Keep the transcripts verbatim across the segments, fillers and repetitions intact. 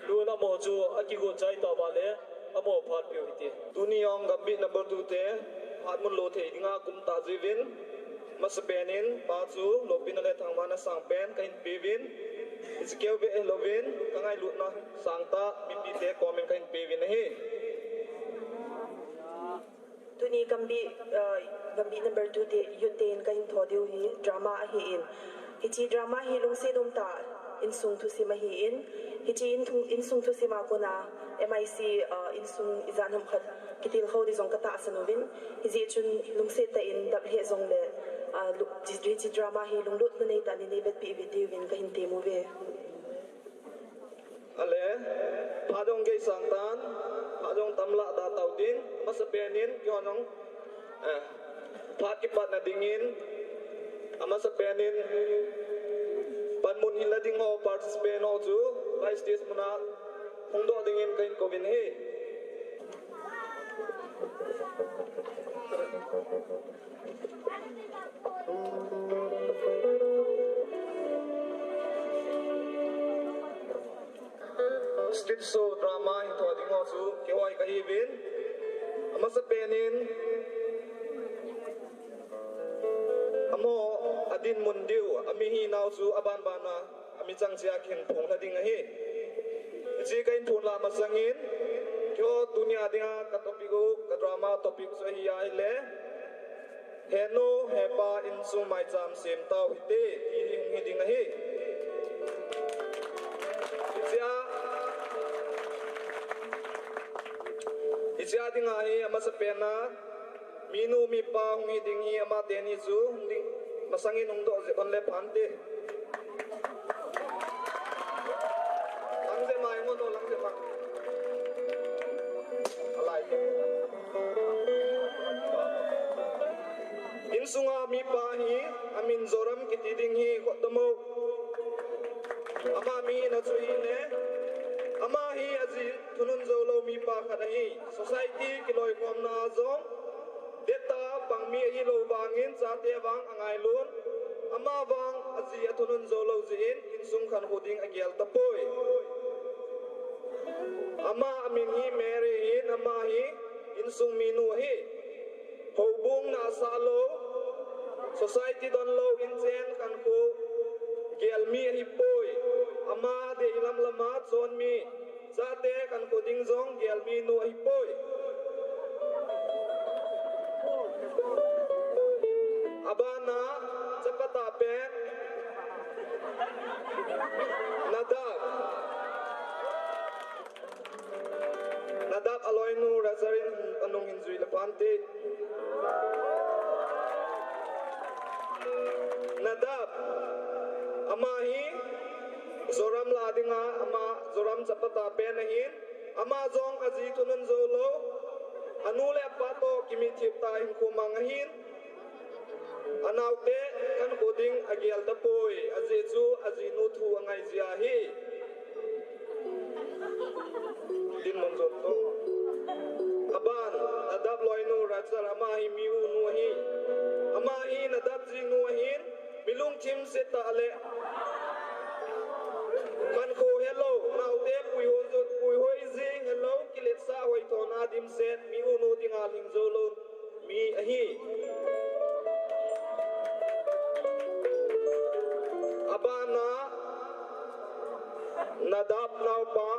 Tun amaho chu akigot chai tauva le, amaho phat peh u hite. Tuni jong Gambih number two te phat mun lo thei dinga kum tah jiuvin, masapen in pa chu lopina le thangvahna sangpen kahin peuvin, hiche keu beh hilouvin, kangailutna sangtah mipite komin kahin peuvin ahi. Tuni Gambih, uh, Gambih number two te, youth te in kahin tho diu hi drama ahin. Hiche drama hi lungset umtah insung thusim ahin. Hiche in thung, insung thusim a kona M I C, uh, insung ijat ham khat kitilkhou ding jong katahsan uvin. Hijeh chun lungset tah in dap lheh jongle, uh, lu-, hiche drama hi lunglutna neitah in neivetpeh uvin kahin tem uve. Ale, phat jong gei sang tan, phat jong tam lah da tau tin, amasapen in, keiho jong, eh, phat kipatna dingin, amasapen in, panmun hin la ding ho, participant ho chu, lai stage muna, hungdoh dingin kahin kouvin ahi. Stage show drama hin tho ding ho chu keiho kahiuvin. Amasapen in amaho adinmun diu, ami hinau chu abanbana, ami chang cheh a kahin phonglha ding ahi. Hiche kahin phonglha masangin, keiho tunia dinga ka topic u, ka drama topic chu ahi ahile, Henu, hepa, insung maicham sem tau hite, ti hi hung hi ding ahi. Hichea, hichea dinga hi amasapen a, minu mipa hung hi ding hi amateni chu, hung ding, masangin hungdoh jeh un le phante. Lang jep ma, hung doh lang jep ma. Alai. Insunga mipa hi, amin Joram kiti ding hi, kotdomo. Ama min a chu hile. Ama hi aji thunun joulou mipa khat ahi. Society kiloikhomna a jong, detta pang mi ahilou vangin chate vang angailun. Ama vang aji athunun joulou jeh in insung khankho ding agel tapoi. Ama amin hi Mary ahin, ama hi insung minu ahi. Houbung nahsah lou, society donlou, inchen khankho gel mi ahipoi. Ama deilam lama chon mi, chate khankho ding jong gel minu ahipoi. Abana, chapa tahpen, Nadab. Nadab aloinu Rachel in anung hin jui le phante. Nadab, ama hi Joram la dinga, ama Joram chapa tahpen ahin, ama jong aji thunun joulou, anu le apa toh kimitthip tah hinkho mang ahin, anaote khankho ding agel tapoi, ajeh chu ajinu thu angai jeh ahi. Dinmun jot to. Aban, Nadab loinu Rachel, ama hi mi-u nu ahi. Ama hi Nadab jinu ahin, mi lungthim se tah le khankho helou, naote puihoi jing helou, kiletsah hoithona dimset, mi-u nu dinga lhing joulou mi ahi. Abana, Nadab naopa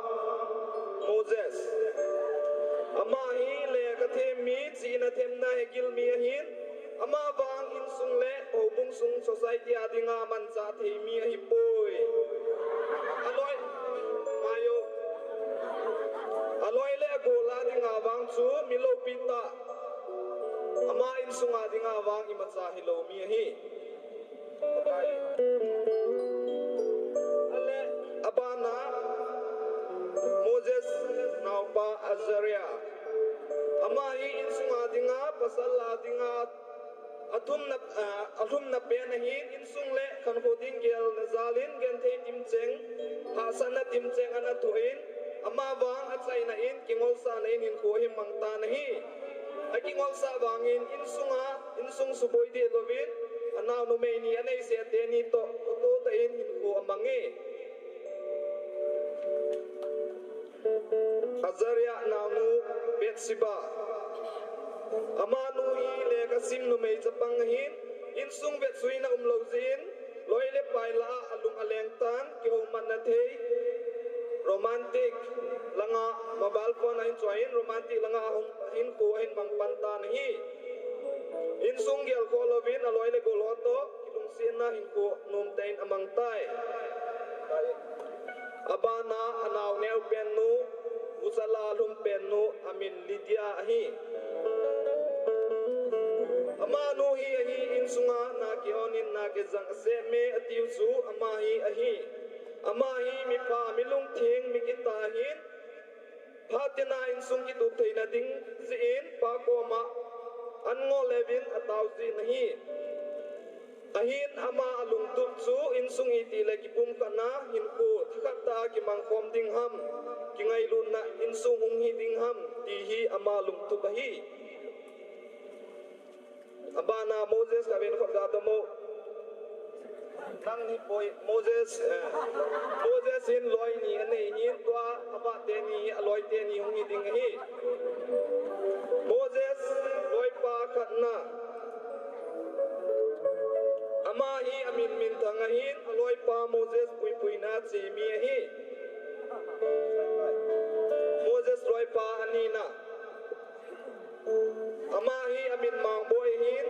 Moses. Ama hi lekha them mi, chihna themna hegil mi ahin. Ama vang insung le houbung sung, society a dinga manchah thei mi ahipoi. Aloi, mayo. Aloi le agol a dinga vang chu mi loupi tah. Ama insunga dinga vang imacha hilou mi ahi. Ale, abana Moses naopa Azariah. Ama hi insunga dinga, pasal a dinga, athumna, ah, athumna pen ahin, insung le khankho ding gelna jalin, genthei timcheng, hahsatna timcheng ana thoh in, ama vang achaina in, kingolsahna in hinkho ahin mang tan ahi. Akingolsah vangin insunga, insung suboi deh louvin, anao numei ni anei seh teni toh, khuto tah in hinkho amange. Azariah naonu Bathsheba. Amanu hi lekhasim numei chapang ahin, insung vetsuina umlou jeh in, loi le pai lah a alung aleng tan, kihoumatna thei, romantic langa, mobile phone ahin choi in, romantic langa ahung, hinkho ahin mang pan tan ahi. Insung gelkhoh louvin, aloi le gol ho toh, kilungsetna hinkho nomtah in amang tai. Abana anao neo pennu, ucha lah a lhum pennu, amin Lydia ahi. Amanu hi ahi, insunga na ki-on in na kijang asem e atiu chu, ama hi ahi. Ama hi mipha, milungtheng, mi kitah ahin, phat tina insung kitup theina ding jeh in, pa koma an ngol le vin atao jin ahi. Ahin ama alungtup chu insung itih le kipumkhatna hinkho thakhat tah a kimangkhom ding ham, kingailutna insung hung hi ding ham, ti hi ama lungtup ahi. Abana Moses ka ven khot ga tomo. Nang hi poi Moses, eh, Moses hin loi ni anei hin tua, aba teni, aloi teni hung hi ding ahi. Moses, loipa khatna. Ama hi amin minthang ahin, aloipa Moses puipuina chemi ahi. Moses loipa anina. Ama hi amin mangboi ahin,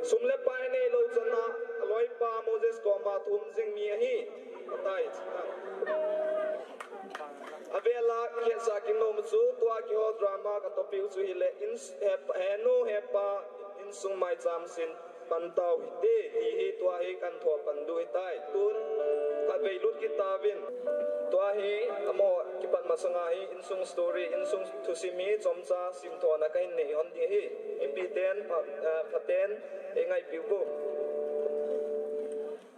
sum le pai neilou chana, aloipa Moses koma thum jing mi ahi. Atai. Avela kesa kinom chu, tua kiho drama ka topic chu hile, in, he, henu hepa, insung maicham sin pan tau hite, ti hi tua hi kan thou pan diu hitai. Tun, khatvei lut kit tauvin. Tua hi, amaho kipat masanga hi, insung story, insung thusim hi, chomcha simthona kahin nei hon ding ahi. Mipi ten, pha, eh, phaten, eingaipiu vo.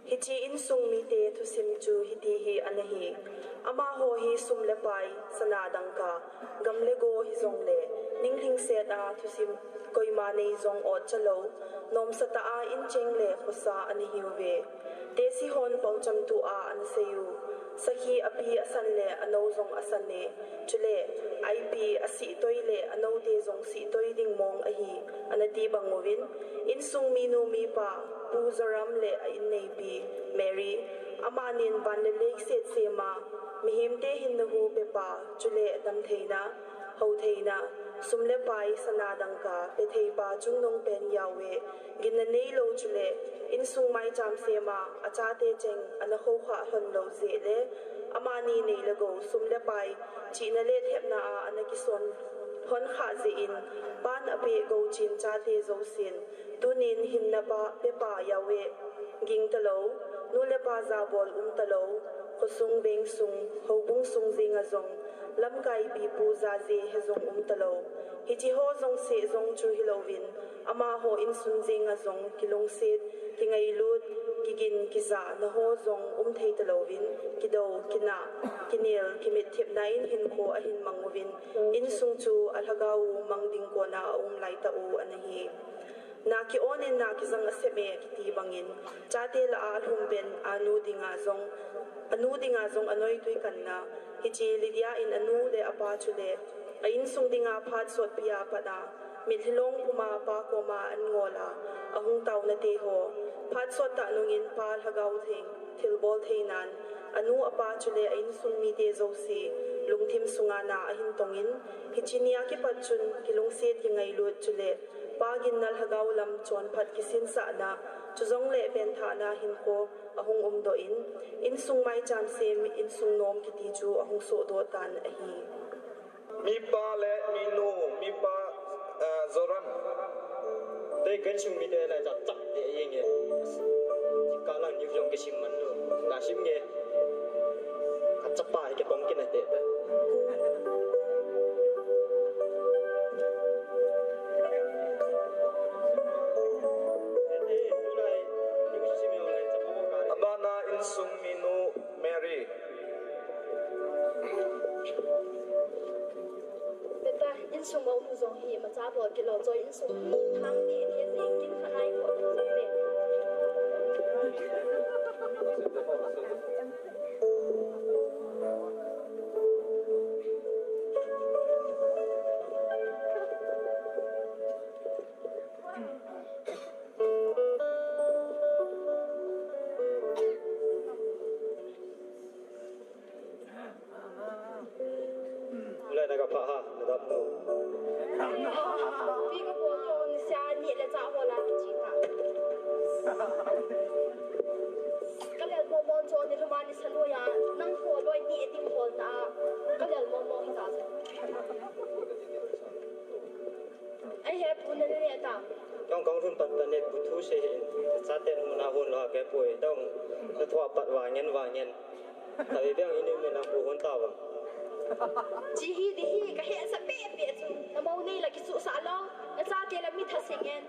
Hiche insung mite thusim chu hiti hi ana hi. Amaho hi sum le pai, sana dangka, gam le go hijongle, ninglhingset a thusim koima nei jong otcha lou, nomsa tah a incheng le khosa ana hiuve. Tesi hon paucham tua ana seiyu. Sakhi api asan le anou jong asan e. Chule, aipi asih toi le anoute jong sih toi ding mong ahi, ana ti bang uvin, insung minu mipa, Pu Joram le a inneipi, Mary, amanin van le leiset sema, mihemte hinna hu pepa, chule damtheina, houtheina, sum le pai, sana dangka, petheipa chungnung pen jauve, ginna neilou chule, insung maicham sema, achate cheng, ana khoukhah lhon lou jeh le, amani nei le gou, sum le pai, chihna le thepna a, ana kison lhon khah jeh in, pan apeh gouchin chate jousen, tunin hinna pa, pepa jauve, ging talou, nu le pa jabol um talou, khosung vengsung, houbung sung jenga jong, lamkai pipu jaje he jong um talou. Hiche ho jong seh jong chu hilouvin, amaho insung jenga jong kilungset, kingailut, kigin, kija, na ho jong um thei talouvin, kidou, kinah, kinel, kimitthipna in hinkho ahin mang uvin, insung chu alhagao u mang ding kona aum laitah u ana hi. Na ki-on in na kijang asem e kiti bangin, chate lah a alhum pen anu dinga jong, anu dinga jong anoitui kanna, hiche Lydia in anu le apa chule, a insung dinga phat sotpi a pat a, mitlhi long puma pa koma an ngol a, ahung taona te ho, phat sot tah nungin pa lhagao theng, thilbol theinan, anu apa chule a insung mite jouse, lungthim sunga na ahin tongin, hiche nia kipat chun, kilungset kingailut chule, pa ginna lhagao lam chonphat kisinsahna, chujongle penthahna hinkho ahung umdoh in, insung maicham sem, insung nom kiti chu ahung sohdoh tan ahi. Mipa le minu, mipa, eh, Joram. Te kan sung mite la chap chap te yeng e. Kalang ni jong kisim man lo. Na sim nge. Kachapa ke pang kina te ta. Abana insung minu Mary. Beta, insung mo mu jong hi, macha bol kilo, choi insung hi, thang ni, ni, ni, kin khanai ko, ni, ni. Pha ha, na dap nu. Pi ka ko to ni sa ni le cha ho la ki chi ta. Ka lel mo mo cho ni luma ni sa lo ya, nang ko loi ni e ting ko ta. Ka lel mo mo hi ta. Ai he pu na ne ta. Kong kong run pat pat ne pu thu se he. Sa ten mu na hun lo ke pu e dong. Na thua pat wa ngen wa ngen. Tawi beng ini me na pu hon ta bang. Chi hi di hi ka he sa pe pe chu. Na mau nei la ki su sa lo. Na cha te la mi tha se ngen.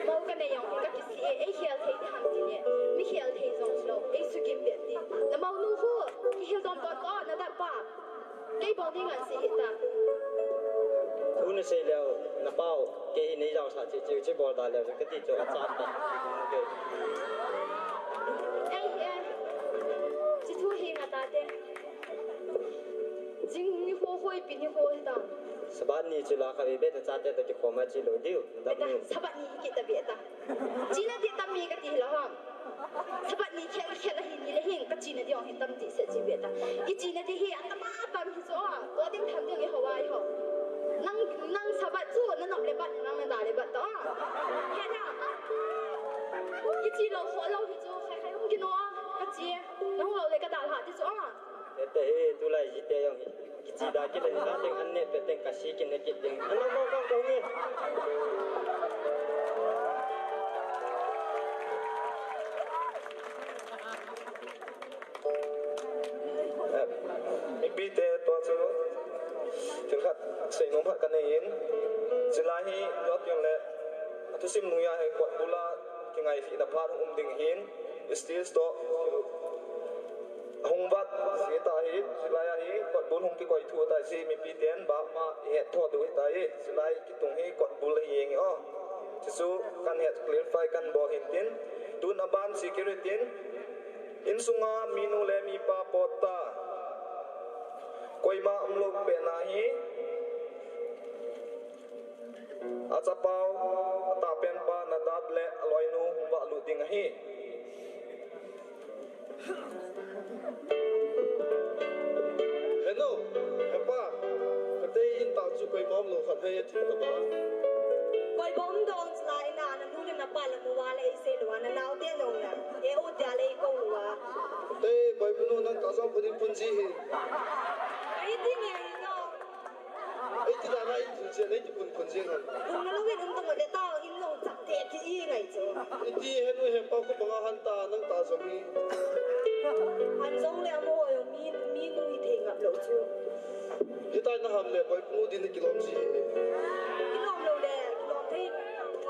Mau ka nei yong ka ki si e, ei hial thei di ham ti ne. Mi hial thei zong lo. Ei su kim pe ti. Na mau nu hu. Ki hil don don ko na da pa. Kei bol ding an si hita. Thu na sei leo, na pau, kei hi nei jao sa chi chi chi bol da leo, ka ti chu a cha ta. Okay. Ei, ei. Chi thu hi nga ta te. Jing ni ho hoi pi ni ho hita. Sabat ni chu la ka ve be ta cha te to ki khoma chi lo diu. Dap Beta, ni. Sabat ni ki ta be ta. China di tam mi ka ti lo ham. Sabat ni khel khel ahi ni le hin ka china di ong hi tam ti se chi be ta. I china di hi a tam a tam hi chu a. To ding tham ding i ho ai ho. Nang, nang sabat chu na nop le bat nang na da le bat to. He na. I chi lo kho lo hi chu khai khai hung ki no a. Ka chi. Nang lo le ka da ha ti chu a. Ete hi, tulai jite jong hi. Kichi da kit le na teng an ne pe teng ka si kin ne kit ding. Ano mo mo mo nge. Eh, mipi te tua chu thil khat sei nom khat ka nei in. Chilai hi jot yong le. Athusim nung ya he kot bula kingai fi na phat um ding hin. Stage to. Hung vat, si ta hi, silai a hi, kot bul hung kikoi thu ta si, mipi ten, bak ma, i het tho tu hi ta hi, silai kitung hi, kot bul hi yeng o. Chisu, kan het clarify, kan bol hin tin, tun aban security in, insunga minu le mipa pot ta. Koima umlou pe na hi, achapau, atapen pa, Nadab le, aloinu, hung va lut ding ahi. Henu, hepa, katei in tang chu koi bom lo khat hei athi ta ba. Koi bom dong chla ina, nanu le napa le mu wa le ei sei lo, nanao te dong la, e u te le ei ko lo wa. Tei, boi bunu nang ta jong puni pun ji hi. Ei ti nge hi no. Ei ti dan a in thil chen, ei ti pun pun jing ham. Pun na lo in um tong le ta, in long chak te ti i ngai chu. I ti henu hepa khu banga han ta, nang ta jong hi. Han jong le amo yo mi, mi nu hi thei ngap lo chu. Hi tai na ham le, boi bunu din kilom ji. Kilom lo le, kilom thei.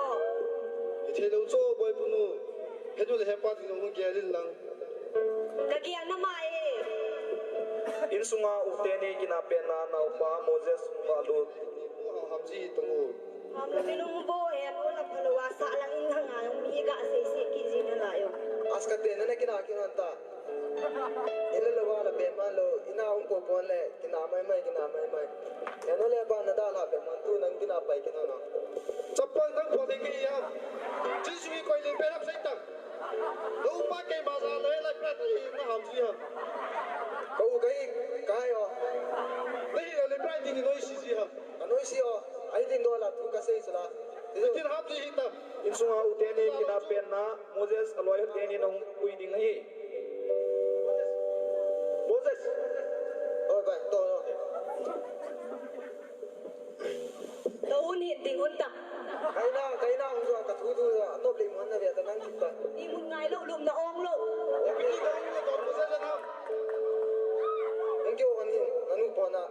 Oh. Hi thei lo chu, boi bunu. Henu le hepa din lo gel in lang. Ka gel na ma e. Insunga u teni kinapenna naupa Moses hung va lut. Hamji tungu. Ham la minung bo he, mo la phalo wa sa lang in hanga mi ga sei sei ki ji na la yo. Aska te na na kina ki ngan ta. Ila lo wa la be man lo, ina um ko pon le, kina mai mai, kina mai mai. Eno le ba na da la be man tu nang kina pai kina na. Chapang nang pon le ki ya. Ji sui koi le be la sei tang. Lo pa kei ma za le lai pra ta hi na ham ji ha. Ko kai kai o. Nei le pra ti ni noi si ji ha. Ka noi si o. Ai tin do la thu ka sei sala. Tin ham ji hi ta. Insunga u teni kinapenna Moses aloi u teni nong pui ding hi. Moses. Oi bai to no. Ka un hi ding un ta. Kaina, kaina, un jong ka thu thu ja. Top le mun na ve ta nang kita. Ni mun ngai lo, lum na ong lo. Ni ka un na don bu sa na. Nang kyo kan hin, nanu pona.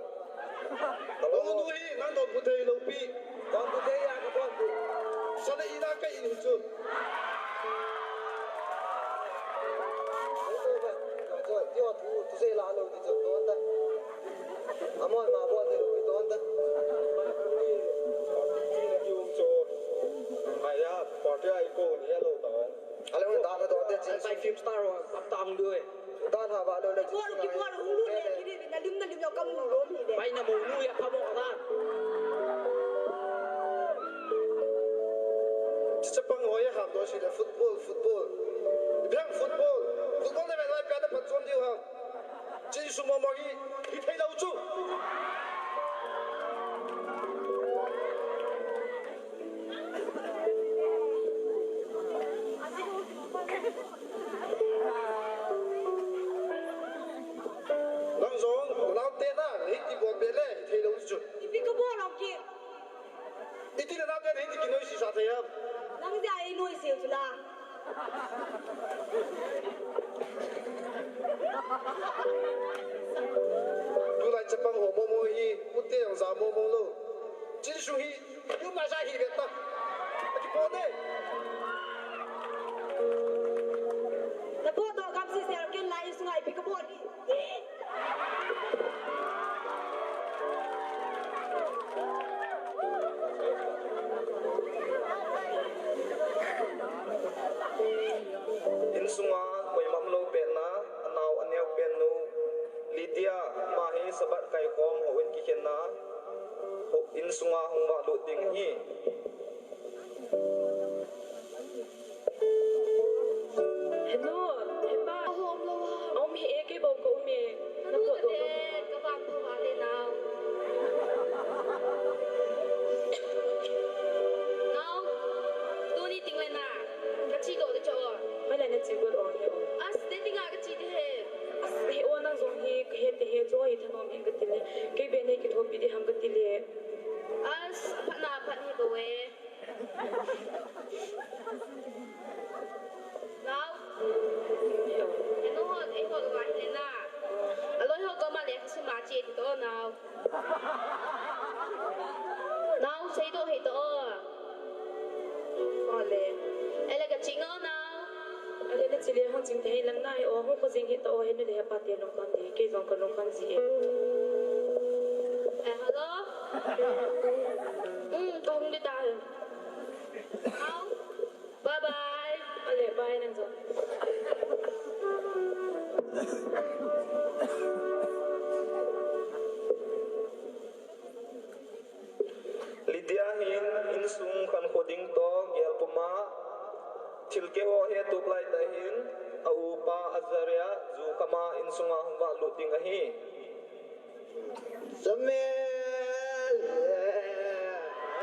Ka lo nu hi, nang don bu thei lo pi. Don bu thei ya ka don bu. Sa na ina ka in chu. Oi, oi, oi. Oi, oi, oi, tu, tu se la lo, tu, tu, tu, tu. Amon ma bol te rupi ton ta. Ai ya, party ai ko ni ya lo ta. Ale un da ka don te chin. Sai film star wa, tang du e. Da na ba lo le. Ko ki ko hung lu le ki ni na lim na lim yo kam lu lo ni le. Bai na mo lu ya ka mo na. Chicha pang ho ya ham do si le football, football. Bang football. Football le lai pa da pat zon diu ham. Chi su mo mo ki. Hithei lou chu. Nang jong, nang te na, hiti bol be le, hithei lou chu. Ipi kabol lou ki. Iti le nang te na, hiti kinoise sa thei ham. Nang jeh a einoise u chu la. Tulai chapang ho momo hi, ute jong ja momo lou. Chin su hi, yu ma ja hi ve ta. Aki po de. Na po to kam si sel ken lai su ngai pi ka po ni. Insunga koima umlou pen a, anao aneo pen nu Lydia, ama hi Sabbath kaikhom houin kikhen a, hou insunga hung valut ding ahi. Henu, hepa. Ahom lou a. Aum hih e, kei bou ka um e. Henu, na kotdoh lou. Ka van tho vale nao. Nao, tuni ting le na, ka che doh le cho. Mai le na che doh le o. As, te ting a ka che de he. As, he o, nang jong hi ka he te he, cho hi thanom hi ka ti le. Kei be nei kithopi de ham ka ti le. As, phat na phat hi bou e. Nao. Enu ho, eiho lou ahi le na. Aloi ho koma le, sima che ti to nao. Nao, seidoh hih to. Ole. Ele ka che nge nao. Ale na che le hung ching te hi lang nai o, hung ko jing hih to o, henu le hepa te lungkham te, kei jong ka lungkham ji e. Eh, hello? Hmm, ka hung di ta. Nao. Bye bye. Ale, bye nang jong. Lydia hin insung khankho ding toh gel puma thil keiho hetup lai tah hin a upa Azaria jukhama insunga hung valut ding ahi. Samuel!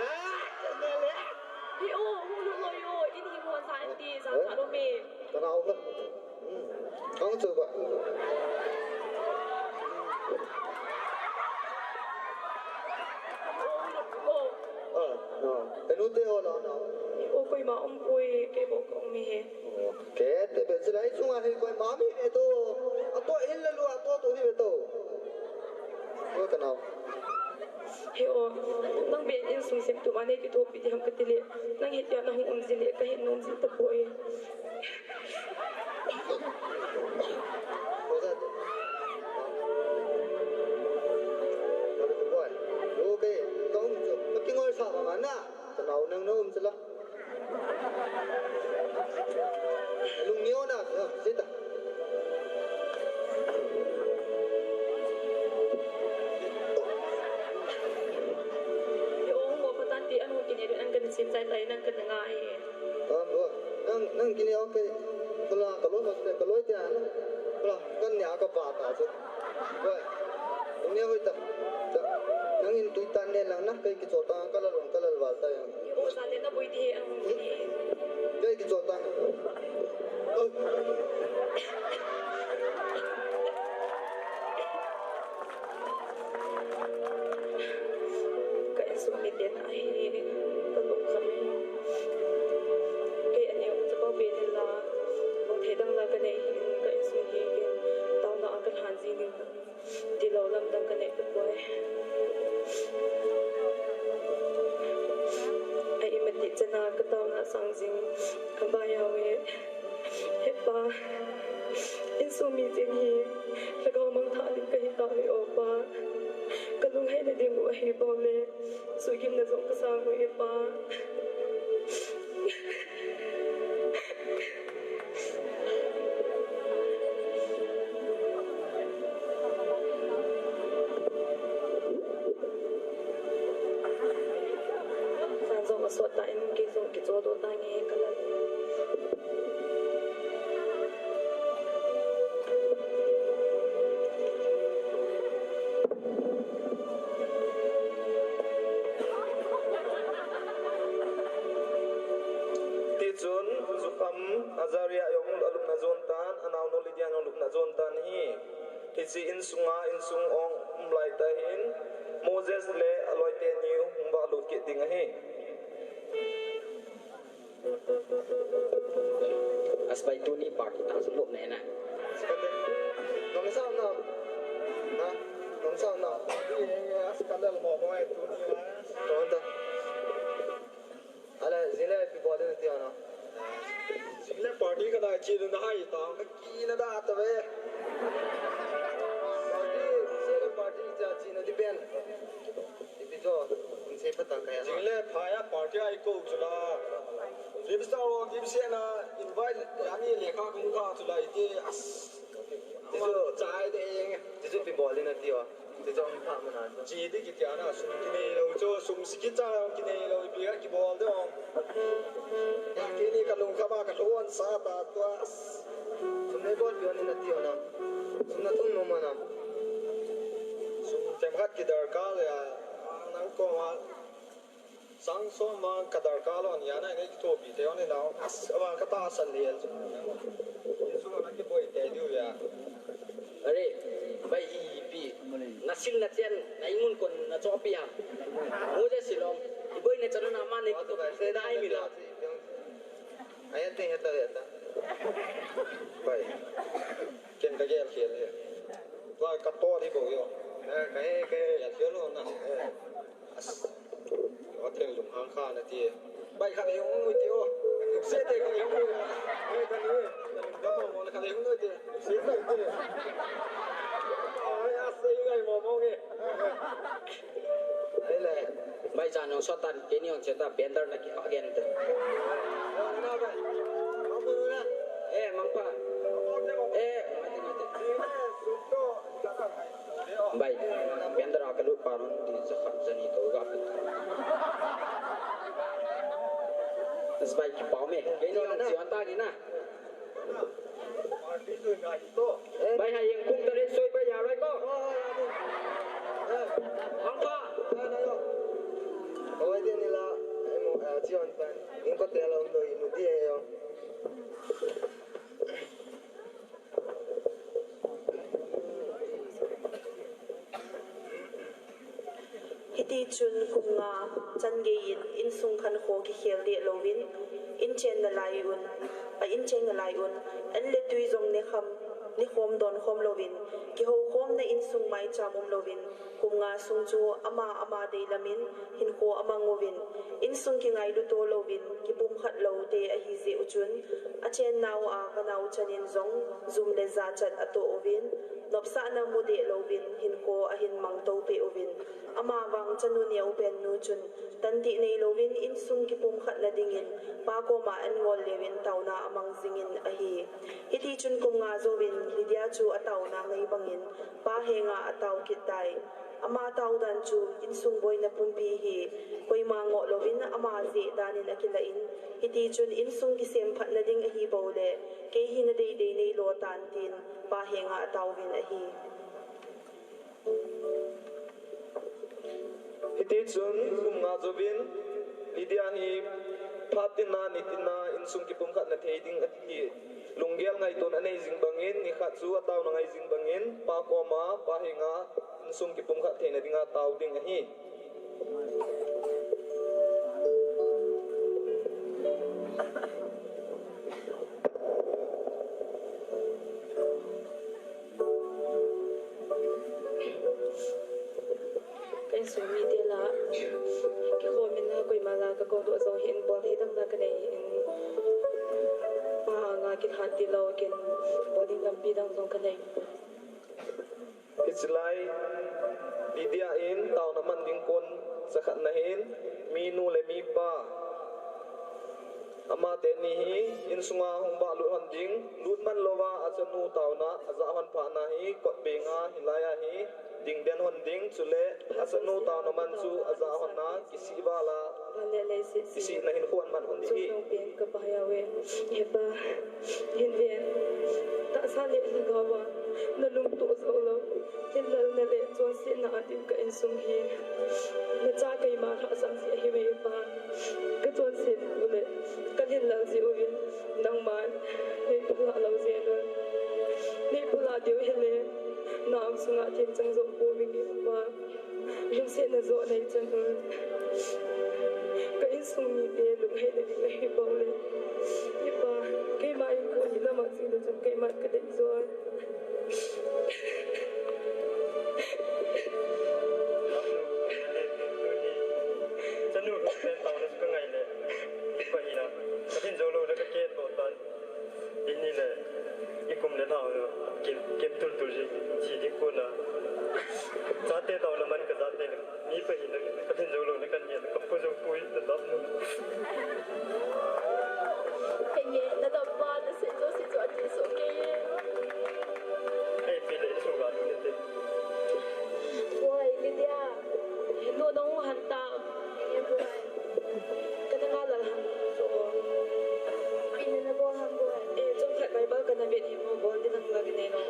Ah, Samuel, eh! Hi o, hung lut loi o, in hi hon sa in ti, sa sa lo mi. Ka nao ka. Hmm. Ang chu ba? O, hung lut o. Ah, no. Ka nu te ho la no. Hi o, koima um poi, kei bou ka um e. Kei te be chilai chunga hi koima mi ve to. Ato in la lu ato to hi ve to. Ko ka nao. He o, nang be insung semtup a nei kithopi di ham ka ti le. Nang hitia na hung um ji le, ka hin um ji tapoi. Ko sa. Ka be ko. Lo ke, ka um chu. Ka kingol sa ma na. Ka nao nang na um chu la. Lung neo na, sita. Yo, mo patan ti anu kini an kan sin sai tai nang kan ngai. Ah, bo. Nang, nang kini okay. Kala, kalo no, kalo ite ano. Kala, kan ni aka pa ta chu. Wai. Lung neo hoi ta. Nang in tui tan ne lang na, kai kichol ta, kala long, kala wal ta yang. Yo, sa le na bui ti ang. Kei kichol tang. Oh. Ka insung miten ahi, ka lungkham e. Kei aneo chapang pen la, bang thei dang la ka nei hin, ka insung hi ken, taona a ka lhan ji ning. Tilou lamdang ka nei tapoi. A imatih chana ka taona sang jing ka bai uve. He Pa, insung mi jeng hi lhagao mangthah ding ka hi tauve o Pa. Ka lungheina ding u ahi bou le, suhgimna jong ka sang uve Pa. Fan jong asot tan, kei jong kichodoh tange ka lal. Hiche insunga insung ong um lai tah hin Moses le aloi teni hung vahlut kit ding ahi. Asbai tuni party tang sum na na. Nong sao na. Na. Nong sao na. Di e as kadal mo mo e tuni na. Tonta. Ala, jingle pi bol ding ti ana. Jingle party ka na chi na hai ta, ka ki na da ta ve. Party, jingle party cha chi na di ben. Ipi jo, kun se pa ta ka ya. Jingle phaya party ai ko chula. Lim sa o, lim se na invite ani lekha kun ka chula iti. As. Tichu chai de eng. Tichu pi bol ding na ti o. Tichu ang pha mana chu. Chi di kiti ana sum kinei lo chu, sum si kicha kinei lo ipi a kibol de ong. Kini ka lung kha ba ka lon sa ta tua. Sum nei bol pi o ni na ti o na. Sum na tung nom mana. Sum tem khat ki darkar le a. Nang ko ma. Sang som vang ka darkar lou nia, na ngai kithopi thei lou ni nau. As, avang ka tahsan lel. Insung a kiboi thei diu ya. Are, bai ipi. Na sil na chen, na ingun kon na chopi ham. Moses silom. Iboi na chanu na mani kito. Dai mila. Ai, ate, ate, ate. Bai. Ken ka gel khel e. Bai ka to di bo yo. Eh, ka he, ka he. Gel khel lou na. Eh. As. Hotel lung hang kha na ti. Bai kha le hung ti o. Se te kha le hung. Bai ka ni. Ka mo mo kha le hung ti. Se te ti. Ai, as, ngai mo mo nge. Ai le. Bai cha nong sotan, kei ni ong cheta bender na ki again te. Eh, mangpa. Eh, mati, mati. Bai, bender a ka lut pa non di za khat za ni to ga pi. As bai ki pau me. Kei ni ong chi an ta ni na. Bai ha yeng kum tarin soi bai ya rai ko. Hang pa. Oi, dia ni la. Ai mo, ah, chion pan. Ing ko te la um do inu di e yo. Hiti chun kum nga chan gei in insung khankho kikhel deh louvin, in chenna lai un, a in chenna lai un, an le tui jong ne kham, ne khom don khom louvin, kihou khomna insung maicham um louvin, kum nga sung chu ama ama deilam in hinkho amang uvin, insung kingailu to louvin, kipumkhat lou te ahi jeh u chun, a chennau a ka nau chan in jong jum le jachat atoh uvin, nopsahna mu deh louvin hinkho ahin mang to peh uvin, ama vang chanu neo pen nu chun, tantih nei louvin insung kipumkhatna dingin, pa koma an ngol leuvin taona amang jingin ahi. Hiti chun kum nga jouvin Lydia chu ataona ngai bangin, pa henga atao kit tai. Ama tao dan chu insung boina pumpi hi, koima ngoh louvin ama jeh danin akilah in, hiti chun insung kisemphatna ding ahi bou le, kei hi na deidei nei lo tan tin, pa henga ataovin ahi. Hiti chun kum nga jouvin, Lydia hi phat tina, ni tina, insung kipumkhatna thei ding ahi. Lunggel ngaito anei jing bangin, ni khat chu ataona ngai jing bangin, pa koma, pa henga, insung kipumkhat theina dinga tao ding ahi. Ka insung mite lah, kikhom in a koima lah ka kou doh jong hin, bol thei dang lah ka nei hin. Pa anga kilhat tilou kin, bol ding lampi dang jong ka nei. Hichelai, Lydia in taona man ding kon chakhat na hin, minu le mipa. Ama teni hi, insunga hung vahlut hon ding, lut man louva, achanu taona, ajah hon phat na hi, kot benga, hilai a hi, ding den hon ding, chule, achanu taona man chu, ajah hon na, kisih val a, kisihna hin khuan man hon ding hi. Ka pa ya ve, he pa, hin ve, tahsa le lhagao a, na lungtup jou lou, thil lal na le, chonsetna a ding ka insung hi, na cha keima lhasam jeh ahi ve pa, ka chonset u le, ka lhin lal jeh uvin, nangman, nei phulah lou jeh un, nei phulah diu hile, Ang sunga themchang joh pouvin, Pa. Lungsetna joh nei chan un. Ka insung mite lunghei na ding ahi bang le, Pa, keima in ko ni lama ching da chun keima ka dei joh. Chanu pen tau na ka ngai le. Pa hi na. Ka tin jo lo na ka ke to tan. Ini le, i kum le nau le, kim, kim tul tul ji, ji di ko na. Chate tau na man ka chate le, mi pa hi na, ka tin jo lo na kan ye, ka pu jo pui, na dam nu. Ka ye, na dam ba, na se jo si jo ati so ke ye. Ei, pi le, i su ga nu ne te. Boy, Lydia, nu nong han ta. Ka ta nga lal ham. Pi na na bol ham boy. Eh, chomkhat Bible ka na vet hi mo bol di lang la ka nei lo.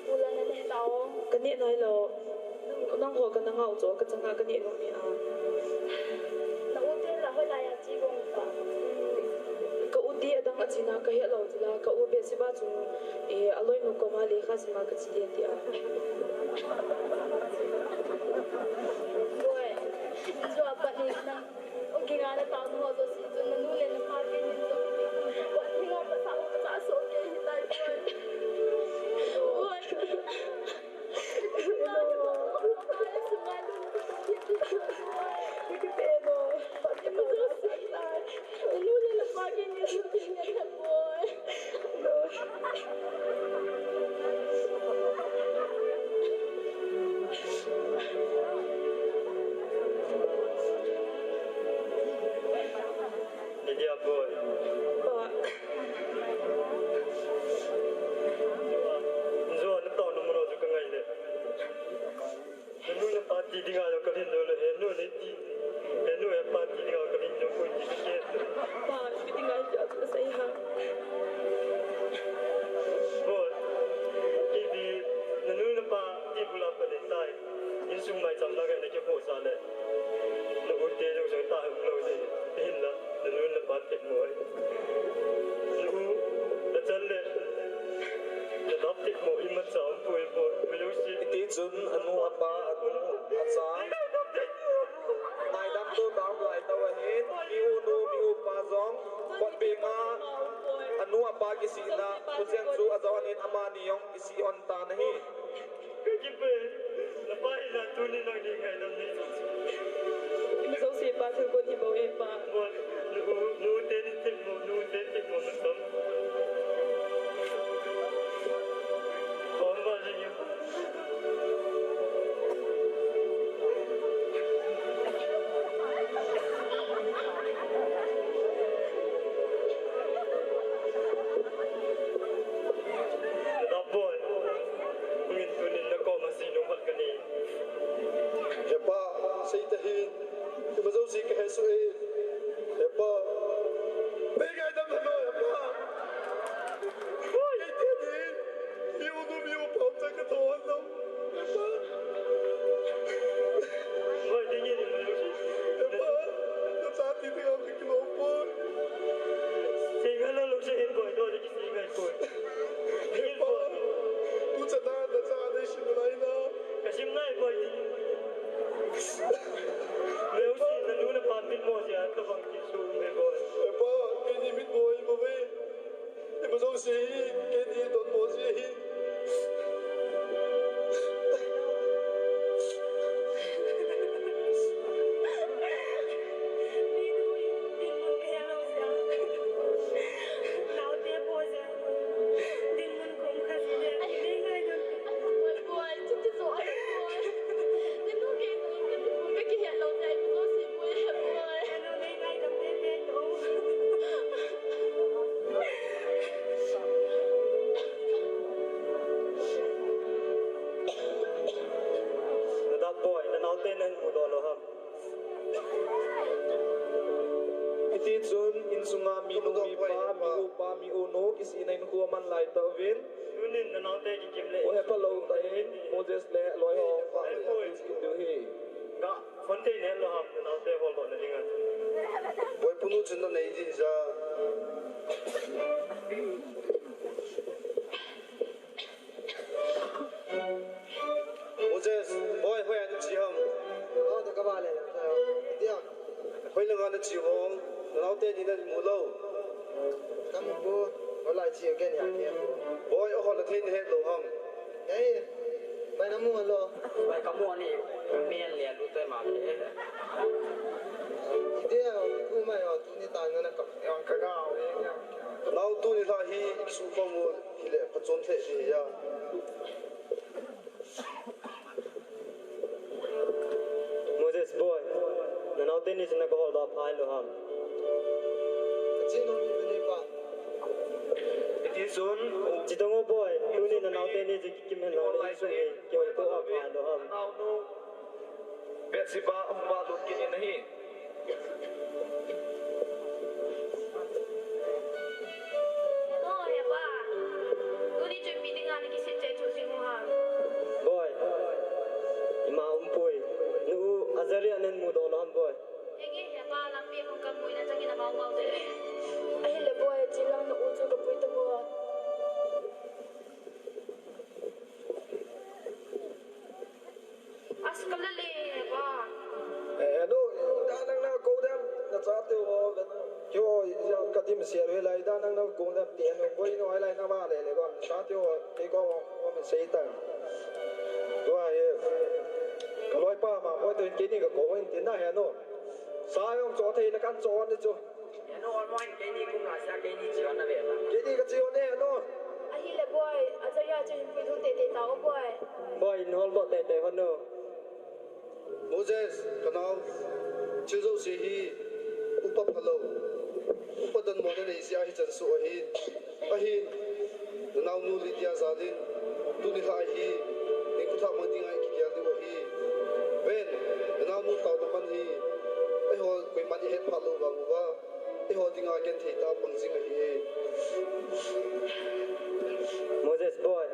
Pu la na ne ta o. Ka ne nai lo. Nang ho ka na ngau cho ka changa ka ne lo ni a. Na u te la hoi la ya chi gong pa. Ka u te adang a chi na ka he lo chi la ka u be si ba chu. Eh, a loi nu ko ma le kha si ma ka chi de ti a. Boy, jo a pa ni na. O ki nga na ta mo jo si chu na nu le na pa ke ni jo. Wa ni nga pa sa mo pa sa so ke hi tai boy. Boy. Lydia boy. Pa. Njo na tau na mano ju ka ngai le. Nanu na pa ti dinga lo ka lin lo le, he nu ne ti. He nu he pa ti dinga lo ka lin lo ko ti ke. Pa, ti dinga lo ka sai ha. Boy. Ki di, nanu na pa ti bula pa le tai. Insung mai cham na ka ne ke po sa le. Na bu te lo sa ta lo de. Tin la. Na nu na pa thip mo ai. Na u, na chan le. Na dap thip mo i ma cha um poi poi. Mi lo si. Hiti chun anu apa anu acha. Ngaidam to tau lai tau ahin. Mi u nu mi u pa jong. Kot beng a anu apa kisihna. Kuchen chu ajo anin amani jong kisih hon tan ahi. Ka kipe, na pa hi na tuni nang ni ngaidam nei. Ima jouse pa thil gon hi bou e pa. Mo, nu, nu te ni thil mo, nu te thil mo na sam. Bom ba jing e. Dap boi. Ngin tunin na koma sinu mat kani. He pa, sei ta hi. Ima jouse ka he su e. He pa. Pe ngai dam na no, he pa. Oi, te ni. Iu nu mi u pa, um ta ka to no. He pa. Oi, ding ni mo. He pa. Ka cha ti ti ka ki lo po. Sei nga lo lo se he boi, do de ki sei ngai boi. He pa. Tu cha da da cha de shi ngai na. Ka sim ngai boi. Meu si na nu na pa mit mo si a ka bang ki su me boi. He pa, ke ni mit boi mo ve. Ima jouse hi, ke ni don mo si hi. Na dap boi, na nau te na hin mu do lo ham. Hiti chun insunga mi nu, mi pa, mi u pa, mi u nu kisihna in khu aman lai tauvin. Tunin na nau te kikim le. U he pa lo ta in Moses le loi ho pa kikim diu hi. Ga phone te ne lo ham na nau te hol do na dinga. Boi punu chun na nei di ja. Chi hong, nanaote ni namu lou. Kamu bu, hoilai chi again ya ke. Boy, o hol thei ni het lou ham. Ei, mai namu lou. Mai kamu ni, men le lu te ma ke. Ite, ku mai o, tuni ta na ka, ka ga o. Nao tuni la hi, ikisu kamu, hile, pachon the hi ya. Moses boy, nanaote ni chu naka hol da phai lou ham. Ka chi nom ni pa. Iti chun. Chitong o boy, tuni nanaote ni chu kikim hen lou le insung hi, kihouto a phai lou ham. Bathsheba, um, va lut kit in ahi. Hello, hepa. Tuni chu ipi dinga nakisim cheh chu jing u ham? Boy, ima umpoi. Nu Azaria nahin mudoh lou ham, boy? Enge, hepa, lampi hung kamu in achangin amau mau jeh. Ahile, boy, chilang na u chu kapui ta, boy. Asu kalale, hepa. Eh, no, da nang na ko dem, nachate ho, kio, ya, kadim sia, he lai, da nang na ko dem, te, no, boy, no, ai lai, na ma le, le, ko, nachate ho, ke ko, ko, min sei ta. Tua, he, ka loipa ma, boy, to, ke ni ka ko, in, tin na, he, no. Sa yong, cho, thei, na kan, cho, ni, cho. Eno, almoin, keini kum la sia, keini chion na ve ta. Keini ka chion e, eno. Ahile boy, Azaria chu hin puilut teitei tao boy. Boy, in hol doh teitei hon o. Moses, ka nao, chujou si hi, upa phalou. Upa dan mo na nei si ahi chan su ahi. Ahin, nanaonu Lydia jalin, tuni lha hi, ningkutha mang dinga ikigel diu ahi. Ven, nanaonu tao naman hi, eiho koiman ihet phalou vang uva, eiho dinga genthei tah a pang jing ahi e. Moses boy,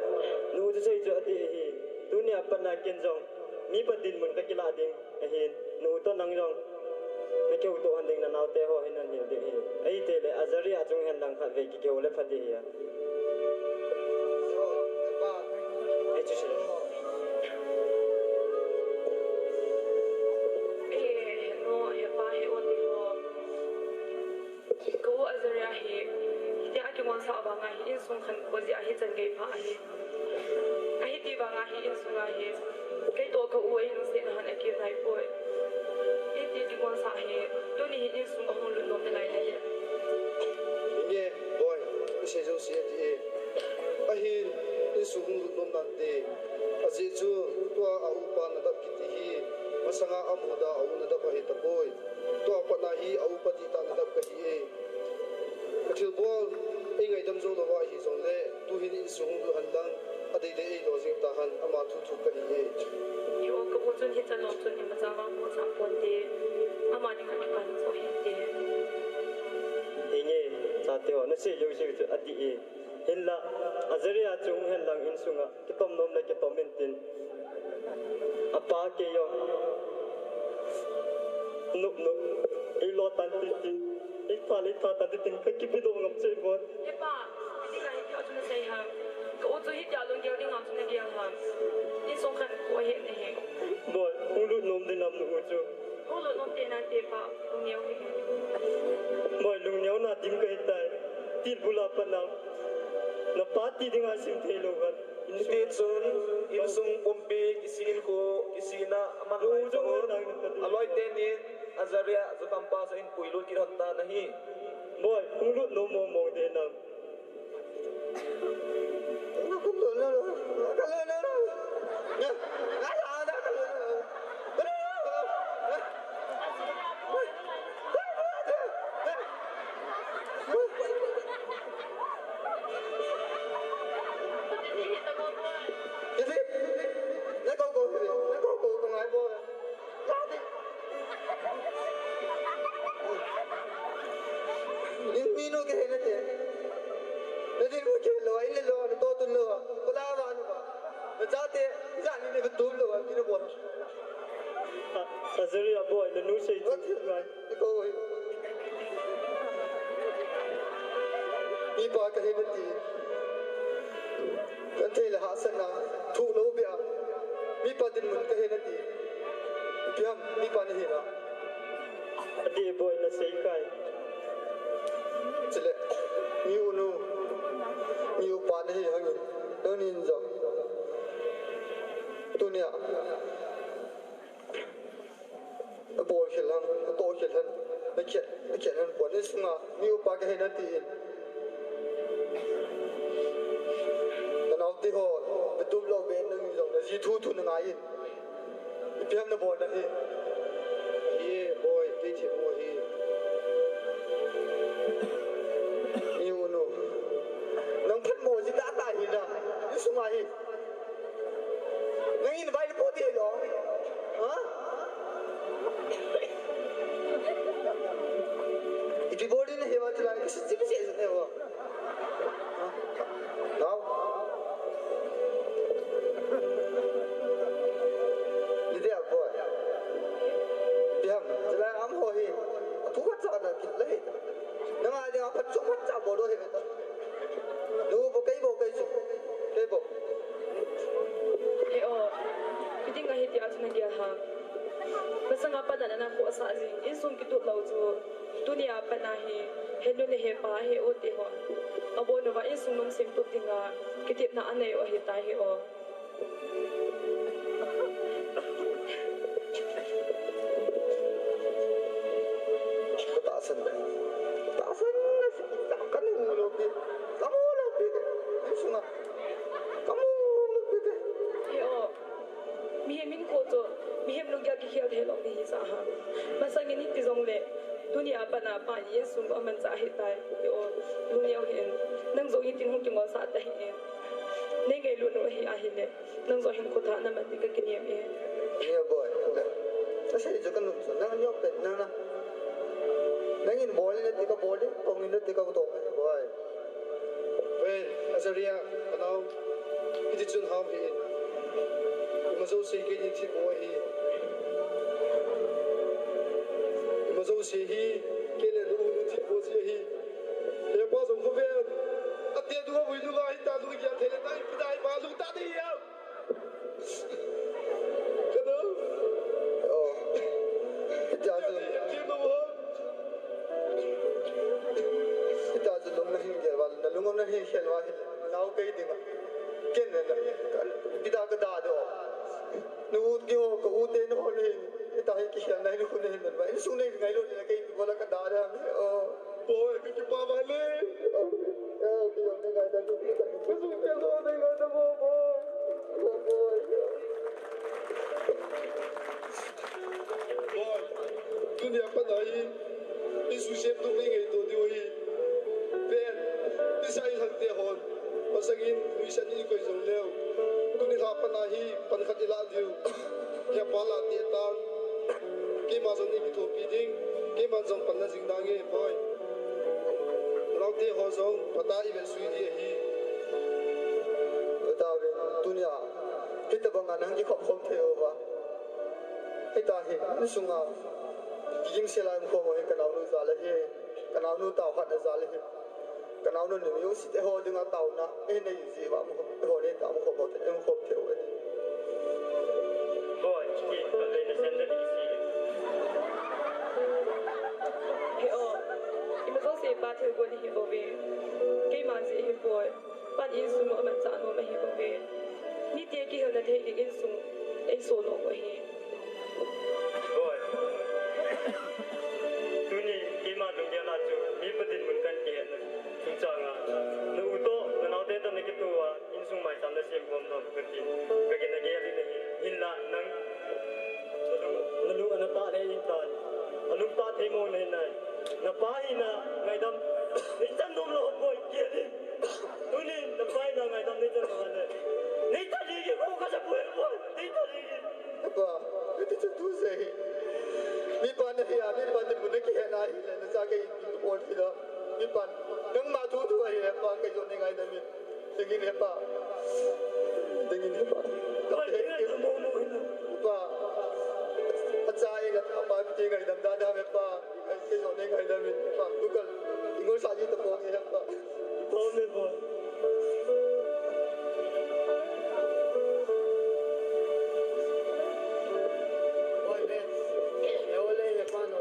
nu chu sei chu ati ahi, tunia pat na ken jong, mipa dinmun kakilah ding. Ahin, nu toh nang jong, nakihouto hon ding nanaote ho hin nahil ding ahi. Ahitile, Azaria chung hen lang khatvei kikihou le pha ding ahi. Ei, chu sei. Eh, no, hepa, he o ti ho. Ka u Azaria hi, hitia kingolsah vanga hi insung khankho jeh a hichan gei pha ahi. Ahiti vanga hi insung a hi, kei toh ka u ei lungset na hon akil nai poi. Hiti kingolsah hi, tuni hi insung ahung lut nom nalai le. Inge, boy, isei jouse ati e. Ahin, insung hung lut nom nante. Ajeh chu, tua a upa Nadab kiti hi, masanga amu da a u Nadab ahi tapoi. Tua pat na hi a upa dihtah Nadab kahi e. Ka thilbol, ei ngaidam jou louva ahi jongle, tuhin insung hung lut hen lang, adei dei eilo jing tahen, ama thu thu kahi e. Iyo, ka u chun hichan lom chun imacha vang bol sah ponte, ama dinga kipa chu hinte. Inge, chate ho, nasei jouse chu adih e. Hinla, Azaria chung hen lang insunga, kitom nom le kitom intin. Apa kei jong. Nop nop. Eilo tan tin tin. Eitha le eitha tan tin tin. Kakipe doh ngam cheh boy. Hepa, hiti ngai keu chu nasei ham. Ka u chu hitia lunggel dinga chu nagel ham. Insung khankho ahi nahi. Boy, hung lut nom ding nam nu u chu. Hung lut nom te nante pa, lungneo hi. Boy, lungneo na dim kahitai. Tilbul a pat na. Napa ti dinga sim thei lou hen. Hiti chun, insung pumpi, kisin khu, kisina, aman lai chun, aloi tenin, Azaria, jutampa chu ahin puilut kit hon tan ahi. Boy, hung lut nom mong mong ding nam. Nin minu ke hena te. Na din mu ke lo, ile lo, na to tun lo. Kula ba nu ba. Na ja te, ja ni ne ka tum lo, ni ne bo. Azari a boy, na nu sei chu. Ko. Mipa kahi nati. Kan thei le hahsatna, thuh lou beh a. Mipa dinmun kahi nati. Ipi ham, mipa nahi na. Ati boi na sei kai. Chule, mi u nu, mi u pa nahi hangin, nangnin jong. Tunia. Abol khel hang, ato khel hang, nakhet, nakhet hang pon, insunga mi u pa kahi nati in. Ka naote ho, natup lou be nang jong, naji thu thu nangai in. Ipi ham nabol nahi. Ye, boi, kei themmo hi. Mi u nu. Nang phatmo ji tata hi na. Insunga hi. Nangin vai po ti lo. Ha? Iti bol din he wa tila kasi ti kasi ne wa. Ha? Now. Ni dia bol. Diam, tila am ho hi. Atu ka cha na ki lai. Nang a dia phat chu phat cha bol do he ta. Lu bo kei bo kei chu. Kei bo. He o, kiding ahi tia chu na dia ha. Masanga pa na na ko sa jing, insung kitup lou chu. Tunia pa na hi, he nu le he pa, he u te ho. Abon uva insung nung sim tup dinga, kitepna anei u ahi ta he o. Tahsan, tahsan, kanu lo pi, kamu lo pi, sunga, kamu lo pi. He o, mihem in ko to, mihem lungya kikhel thei lou ni hi sa ha. Masangin hiti jongle, tunia pa na pa ni insung aman cha hi tai. He o, lungneo hin, nang jong hitin hung kingol sa ta hi in. Nei ngailut u ahi ahile. Nang jong hin khut thah na man ding ka kinem e. Ye boi. Ka sei chu ka nung chu. Nang neo pen nang na. Nangin bol in nati ka bol ding, tong in nati ka tong e boi. Pen, Azaria, ka nao. Hiti chun ham hi in. Ima jouse kei ni thi boi hi. Ima jouse hi. Kei le lu lu thi boi ji hi. He pa jong ko ven. Ate du vui du lai ta du ya thei le tai pi dai ba lu ta di ya. Ka do. Oh. Hita chu. Ki do ho. Hita chu lung na hin gel va, na lung na hin khel va hi. Nao kei ding. Ken na. Pi da ka da do. Nu u ti ho, ka u te nu ho ni. Hita hi kikhel na hin khu na hin ba. Insung nei ngailou ni kei pi bola ka da da. Oh. Boi, ka kipah vale. Ka jong nei ngaidam, ka jong nei ngaidam, boi. Boi, tunia pat na hi, i suhset tu i ngaito diu hi. Pen, i sa i lhang te hon, masangin, nuisan i koi jong leu. Tuni lha pat na hi, pan khat i la diu. Hepa la te tan. Keima jong nei kithopi ding. Keima jong pan na jing dang e, boi. Naote ho jong, phat a i vetsui di ahi. Tauvin, tunia, hitabang a nang kikhop khom thei uva. Hita hi, insunga, kigimsel a um khom u hi ka naonu jal ahi, ka naonu taohatna jal ahi. Ka naonu ni mi u site ho dinga taona, eh, nei ji va mu, ho nei ta mu khom u te, em khom thei u ahi. Boi, ki, ka le na sen da di si. He o, ima jouse pa thil gon hi bou ve. Keima jeh hi boi. Pan insung u aman cha nom ahi bou ve. Mite kihilna thei ding insung, ei so nom u ahi. Boi. Tuni, keima lunggel a chu, mi pa dinmun kan kihetna chungchang a. Na u toh, na naote toh na kitoh a. Insung maicham na sem khom nom kati. Ka gel na gel in ahi. Hinla nang. Na lung, na lung ana tah le in tai. Alung tah thei mo le nai. Na pa hi na ngaidam. Nei chan nom lou boi gel in. Tunin na pa hi na ngaidam nei chan nom le. Nei ta li gi ko ka sa boi boi. Nei ta li gi. Pa, iti chan tu se hi. Mi pa na hi a, mi pa te bu na ki he na hi le. Na sa ke in tu bol ti da. Mi pa. Nang ma tu tu ahi le pa ke jo nei ngaidam in. Dingin hepa. Dingin hepa. Oi, dingin hepa. Hepa. Acha e na apa ti ngaidam da da hepa. Ai ke jo ne ngaidam hepa. Google. Ingol sa ji ta po hepa. Po me po. Oi, be. E ole hepa no.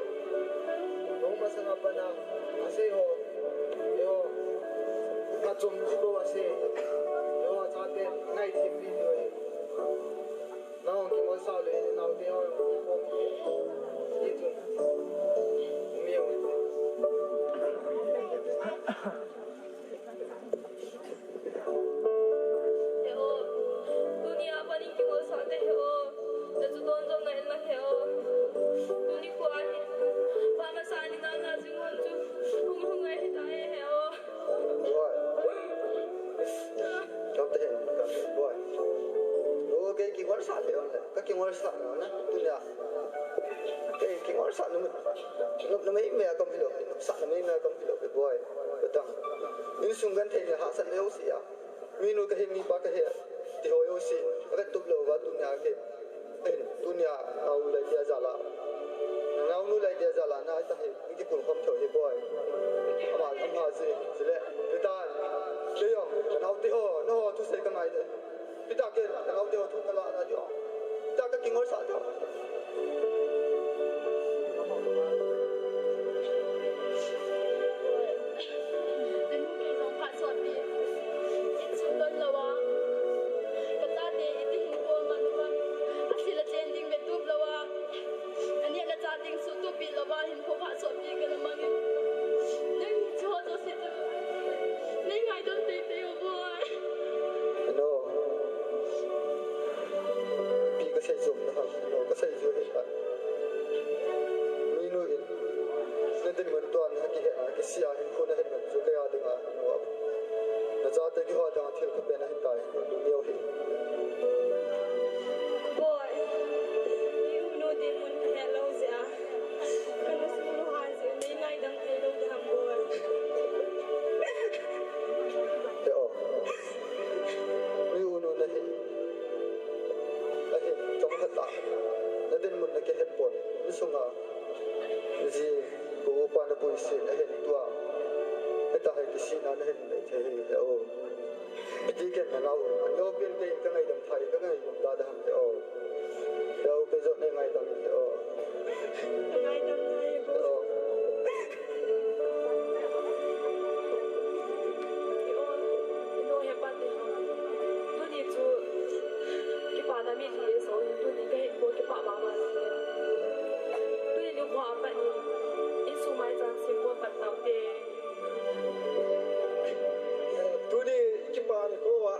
Kingol sa le, nau te ho, kingol. Iti. Miu. He o, tunia panin kingol sa te he o, na chu don jong na en lang he o. Tuni kho ahi, pa masa ni na na jing hon chu, hung hung ahi ta he o. Boy. Kam te he, kam te, boy. O, kei kingol sa te on le, ka kingol sa na, tunia. Kei kingol sa na, na, na mei mei a kam hilo, sa na mei mei a kam hilo, boy. Ka tang. Insung genthei ni hahsat leo si a. Minu ka hi, mipa ka hi, ti ho jouse. Ka vet tup lou va tunia ke. Eh, tunia, nau lai dia jal a. Naonu lai dia jal a, na ta hi, mi kipun khom thou hi boy. Ama, ama si, si le. Pitan, ke jong, nau te ho, no, thusei ka ngai de. Pita ke, nau te ho, thu ka la na dio. Pita ka kingol sa dio. Anu kei jong phat sotpi. Insung don lou a. Ka chate iti hin bol man u ham. Asil achen ding ve tup lou a. Ani ana cha ding suhtup pi lou a hin kho phat sotpi ka na mang e. Nang chu ho jouse chu. Nei ngaidam teitei o boy. Hello. Pi ka sei jom na ha, no, ka sei jo hi ta. Minu in, na dinmun tuan ha kihe, ha kisia hin khu na hin man jo ka ya ding a, no, a. Na chate kiho dang thil kha pen a hin tai, no, lu neo hi. Boy, mi unu dinmun ka he lou jeh a. Ka nu sung nu ha jeh, nei ngaidam thei lou ding ham boy. He o. Mi unu na hi. Ahin, chomkhat a, na dinmun na kihet pon, insunga, ji, ko upa na puisin, ahin tua, heta hi kisihna na hin nei thei hi, he o. Iti ken na nau, an nau pen pen ka ngaidam thei, ka ngaidam da da ham, he o. He o, kei jong nei ngaidam, he o. Ngaidam thei, he o. Tuni chu kipana mi li e so, tuni ka hin bol kipah mama le. Tuni nikho a pat in, insung maicham sim bol pat taute. Tuni kipa nikho a,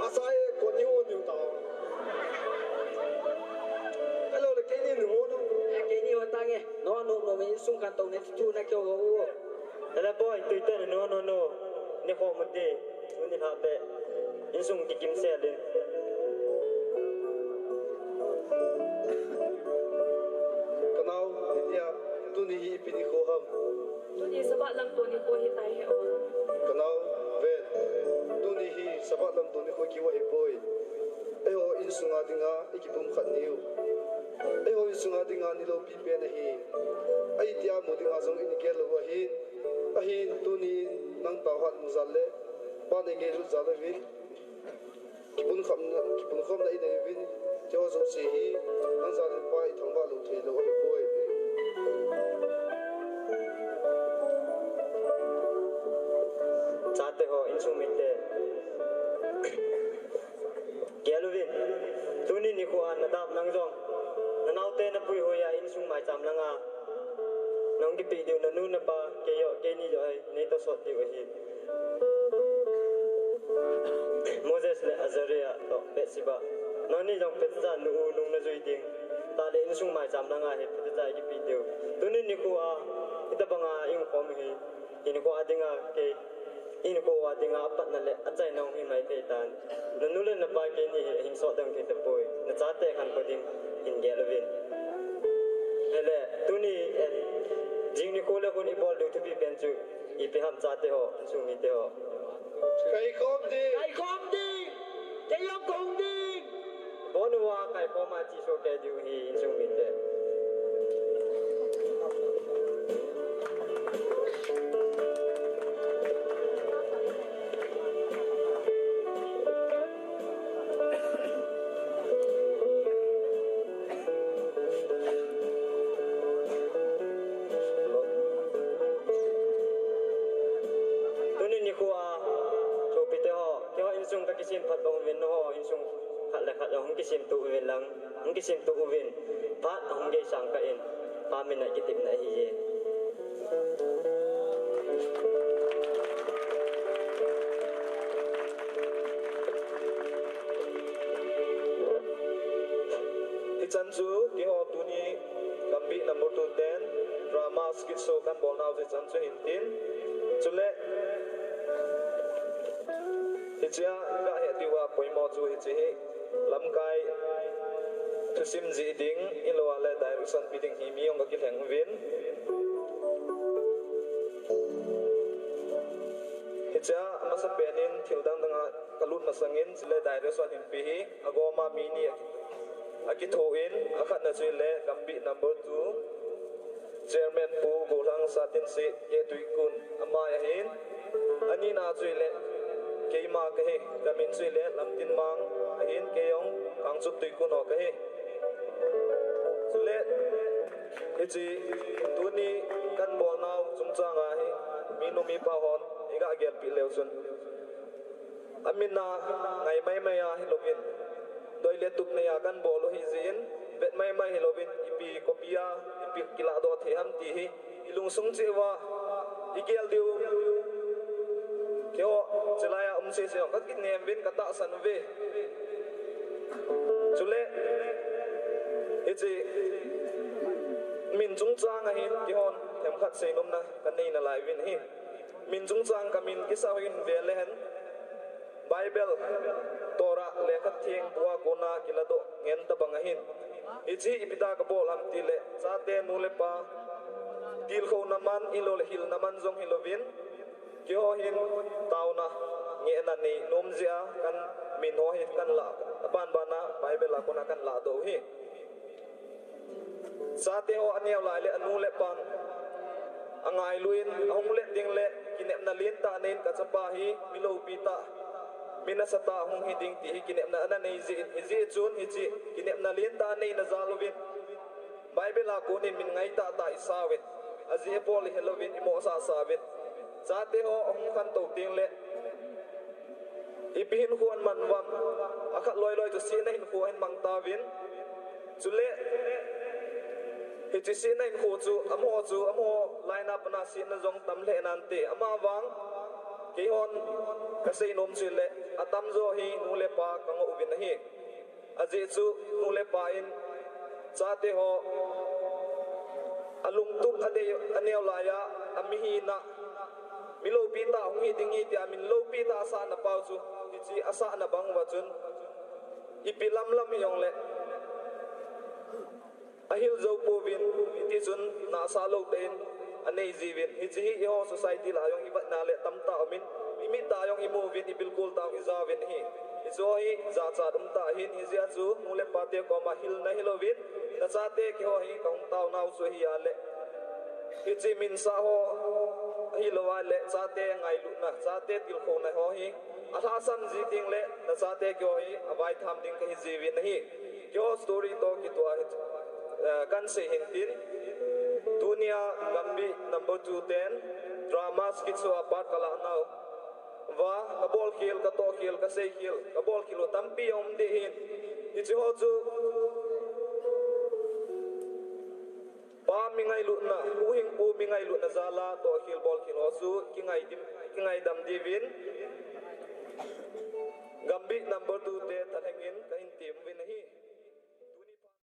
asa e kon i hon diu ta. Hello, le keini ni hon. Keini hon tange. No, no, no, me insung kan tong ne tu na kyo ho. Hello boy, tuite no, no, no. Ni ho mo te. Tuni ha pe. Insung kikim se le. Ka nau, India, tuni hi ipi nikho ham. Tuni Sabbath lamto nikho hi tai he o. Ka nau, ven. Tuni hi Sabbath lamto nikho kiva hi poi. Eiho insunga dinga, i kipumkhat niu. Eiho insunga dinga ni loupi pen ahi. Ahi tia mu dinga jong i gel lou ahin. Ahin tuni nang tao hat mu jal le. Pa nei ngei lut jal le vin. Kipun khomna, kipun khomna i nei vin. Tiho jouse hi. Nang jal le pa i thangvah lou thei lou ahi poi. Chate ho, insung mite. Gel uvin, tuni nikho a na dap nang jong, na naote na puihoi a insung maicham langa, nang kipe diu na nu na pa, kei joh, keini joh ahi, nei tosot diu ahi. Moses le Azariah toh Bathsheba, nangni jong Peter cha nu u nung na jui ding, tah le insung maicham langa hi Peter cha kipe diu. Tuni nikho a, hitabanga i um khom hi, hinkho a dinga kei. Hinkho a dinga apatna le achaina hung hi mai thei tan. Na nu le na pa keini hi ahin sot dang thei tapoi. Na chate khankho ding hin gel uvin. Hele, tuni, eh, jing nikho le hun i bol diu thupi pen chu ipi ham chate ho, insung mite ho. Kai khom ding. Kai khom ding. Kei jong kahung ding. Bon uva kai khom a chi so kei diu hi insung mite. Tuni nikho a, sopite ho, keiho insung ka kisem phat bang uvin, nangho insung khat le khat jong hung kisem Uvin lang, hung kisim to uvin, phat hung gei sang kah in, Pa min a kitepna ahi e. Hichan chu, keiho tuni, Gambih number two ten, drama skit show kan bol nau hichan chu hin tin. Chule, hichea, ka he diu a poimo chu hiche hi. Lamkai thusim jih ding, ahilou le direction pe ding hi mi jong ka kilheng uvin. Hichea, amasa pen in thil dang dang a ka lut masang in, chule direction hin pe hi, agom a mi ni a kitho in, akhatna chu ahile Gambih number two Chairman Pu Gollhang Satinse, K Tuikun, ama ahin. Anina chu ahile, keima kahi, ka min chu ahile Lamtinmang ahin, kei jong Kangchup Tuikun ho kahi. Chule, hiche, tuni kan bol nau chungchang a hi, minu mipa hon, iga gelpi leu chun. Amin a ngai maimai a hilouvin, doi le tup nei a kan bol u ahi jeh in, vet maimai hilouvin, ipi copy a, ipi kilah doh thei ham ti hi, i lungsung cheh uva, i gel diu. Keiho, chulai a um sese jong, ka kinem uvin, ka tahsan uve. Chule, hiche, min chungchang a hin, keihon, themkhat seinomna, ka nei nalai uvin ahi. Min chungchang ka min kisa hin ve le hen. Bible, Torah, Lekhatheng, bu a kona kiladoh ngen tabang ahin. Hiche ipi dia ka bol ham tile, chate nu le pa, tilkhouna man, ahilou le hilna man jong hilouvin. Keiho hin taona, ngehna nei nom jeh a, kan min ho hi kan la, aban ban a, Bible a kona kan ladoh u ahi. Chate ho aneo lai le anu le apan angailu in, ahung let ding le kinepna lentah nei in ka chapa hi mi loupi tah, mi nasatah hung hi ding ti hi kinepna ana nei jeh in, hijeh chun hiche kinepna lentah neina jal uvin Bible a kon in min ngai tahtah i sa uvin, ajeh abol i helouvin i mohsah sa uvin. Chate ho ahung khantou teng le ipi hinkho aman uvam, akhat loiloi chu sihna hinkho ahin mang tauvin. Chule, hiche sihna hinkho chu, amaho chu, amaho laina pana sihna jong tam lheh nante. Amavang, keihon, ka seinom chu le, atamjo hi nu le pa ka ngoh uvin ahi. Ajeh chu, nu le pa in, chate ho, alungtup adei, aneo lai a, amihina, mi loupi tah hung hi ding ahi tia min loupi tah asahna pau chu, hiche asahna bang uva chun, ipi lamlam hijongle, ahil jou pouvin, hiti chun nahsah lou tah in anei jiuvin, hiche hi eiho society lah a jong ivetna le tamtah aumin, imit tah a jong imu uvin, ibilkol tah a jong ija uvin ahi. Hiche hi jachat umtah ahin, hijeh a chu nu le pate koma hilna hilouvin, nachate keiho hi kahung taonau chu ahi a le, hiche minsah ho ahilou a le, chate ngailutna, chate tilkhouna ho hi alhahsam ji teng le, nachate keiho hi avaitham ding kahi jiuvin ahi. Keiho story toh kitoh a hi, eh, kan sei hin tin, tunia Gambih number two ten drama skit show a part kalah nau uva, kabolkhel, katohkhel, kaseikhel, kabolkhel u tampi aum ding ahin. Hiche ho chu, pa mi ngailutna, huhhingpu mi ngailutna jal a tohkhel bolkhel ho chu kingai dim, kingaidam diuvin Gambih number two te thalheng in kahin tem uvin ahi.